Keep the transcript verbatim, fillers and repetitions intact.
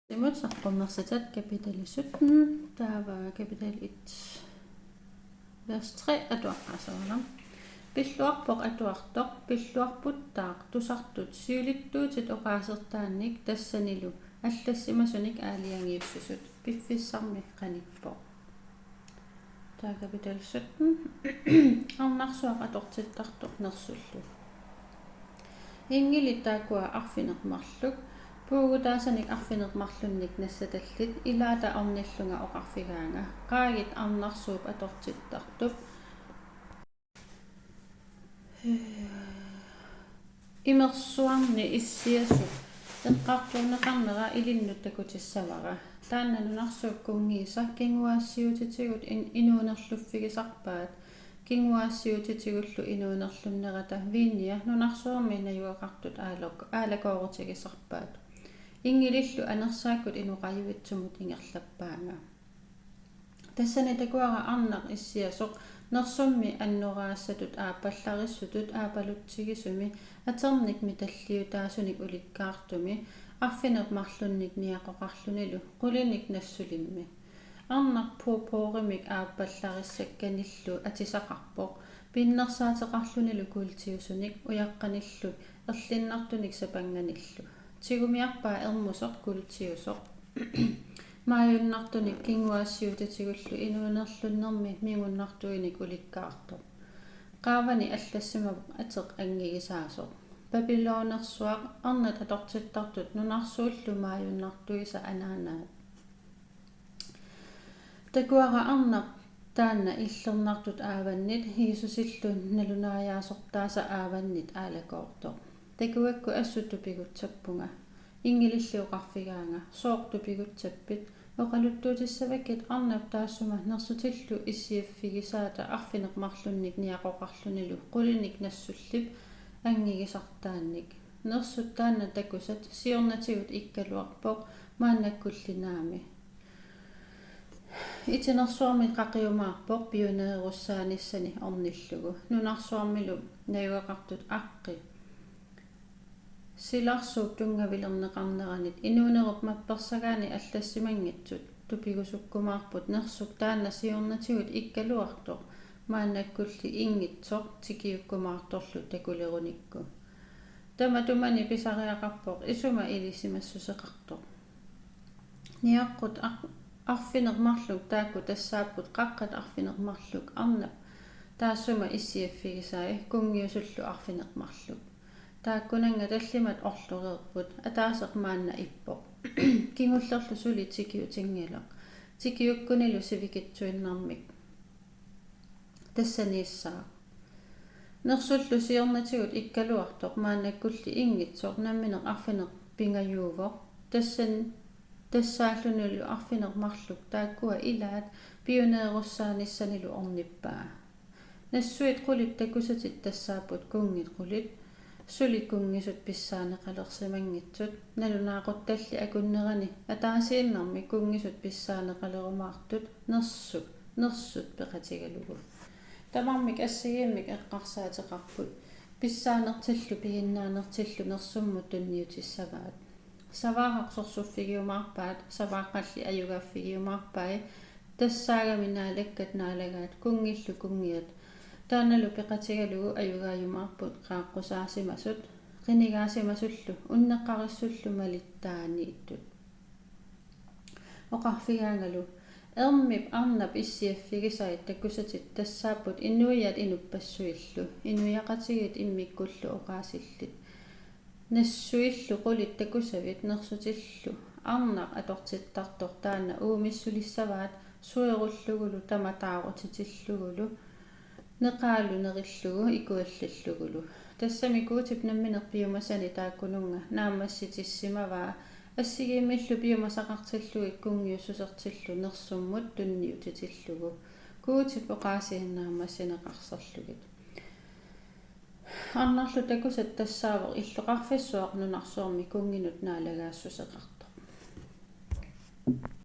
Imut saqqummersitat kapitali sytten, taava kapitali et, vers tre atuaqqaasarama. Pilluarpoq atuartoq, pilluarputtaaq tusartut siulittuutit oqaasertaannik tassanilu allassimasunik aalajangiussusut, piffissarmi qanippoq. Taava kapitali sytten. Arnarsuaq atortittartoq nersullu. Inngilit taakkua arfineq-marluk, puugutaasanik arfineq-marlunnik nassatallit, ilaata ornillunga oqarfigaanga: Qaagit arnarsuup atortittartup imersuarni issiasut eqqartorneqarnera ilinnut takutissavara. Taanna nunarsuup kunngiisa kinguaassiuutitigut in-, inuunerluffigisarpaat. Kinguaassiuutitigullu inuunerlunnerata Viinia nunarsuarmi najugaqartut aalak-, aalakoorutigisarpaat. Inngilillu anersaakkut inoqajuitsumut ingerlappaanga. Tassani takuara arnaq issiasoq nersummi annoraassatut aappallarissutut aappalutsigisumi aternik mitalliutaasunik ulikkaartumi arfineq-marlunnik niaqoqarlunilu qulinik nassulimmi. Arnaq purpurimik aappallarissakkanillu atisaqarpoq, pinnersaateqarlunilu kuultiusunik ujaqqanillu erlinnartunik sapannganillu. Tigumiarpaa ermusoq kuultiusoq maajunnartunik kinguaassiuutitigullu inuunerlunnermi mingunnartuinik ulikkaartoq. Qaavani allassimavoq ateq anngigisaasoq. Babylonersuaq, arnat atortittartut nunarsuullu maajunnartuisa anaanaat. Takuara arnaq taanna illernartut aavannit Jiisusillu nalunaajaasortaasa aavannit aalakoortoq. Takuakku assut tupigutsappunga. Inngililli oqarfigaanga: Sooq tupigutsappit? Oqaluttuutissavakkit arnap taassuma nersutillu issiaffigisaata arfineq-marlunnik niaqoqarlunilu qulinik nassullip anngigisartaannik. Nersut taanna takusat siornatigut ikkaluarpoq maannakkulli naami. Itinersuarmi qaqiumaarpoq piuneerussaanissani ornillugu. Nunarsuarmilu najugaqartut aqqi silarsuup tunngavilerneqarneranit inuunerup mappersagaani allassimanngitsut tupigusukkumaarput nersuk taanna siornatigut ikkaluartoq maannakkulli inngitsoq tikiukkumaartorlu takulerunikku. Tamatumani pisariaqarpoq isuma ilisimassuseqartoq. Niaqqut ar-, arfineq-marluk taakku tassaapput qaqqat arfineq-marluk arnap taassuma issiaffigisai kunngiusullu arfineq-marluk. Taakkunannga tallimat orloreerput, ataaseq maanna ippoq. Kingullerlu suli tikiutinngilaq. Tikiukkunilu sivikitsuinnarmik tassaniissaaq. Nersullu siornatigut ikkaluartoq maannakkulli inngitsoq nammineq arfineq-pingajuuvoq. Tassan-, tassaallunilu arfineq-marluk taakkua ilaat piuneerussaanissanilu ornippaa. Nassuit qulit takusatit tassaapput kunngit qulit, suli kunngisut pissaaneqalersimanngitsut. Nalunaaquttalli akunnerani ataasiinnarmi kunngisut pissaaneqalerumaartut nersut, nersut peqatigalugu. Tamarmik assigiimmik eqqarsaateqarput. Pissaanertillu piginnaanertillu nersummut tunniutissavaat. Savaaraq sorsuffigiumaarpaat, savaaqqalli ajugaaffigiumaarpai, tassaagami Naalakkat Naalagaat, kunngillu kunngiat. Taannalu peqatigalugu ajugaajumaarput qaaqqusaasimasut, qinigaasimasullu unneqqarissullu malittaaniittut. Oqarfigaangalu: Ermip arnap issiaffigisai takusatit tassaapput inuiaat inuppassuillu, inuiaqatigiit immikkullu oqaasillit. Nassuillu qulit takusavit nersutillu arnaq atortittartoq taanna uumissulissavaat suerullugulu tamataarutitillugulu neqaalu nerillugu ikuallallugulu. Tassami Guutip nammineq piumasani taakkununnga naammassitissimavaa assigiimmillu piumasaqartillugit kunngiussusertillu nersummut tunniutitillugu Guutip oqaasiinnaammassineqarserlugit. Arnarlu takusat tassaavoq illoqarfissuaq nunarsuarmi kunnginut naalagaassuseqartoq.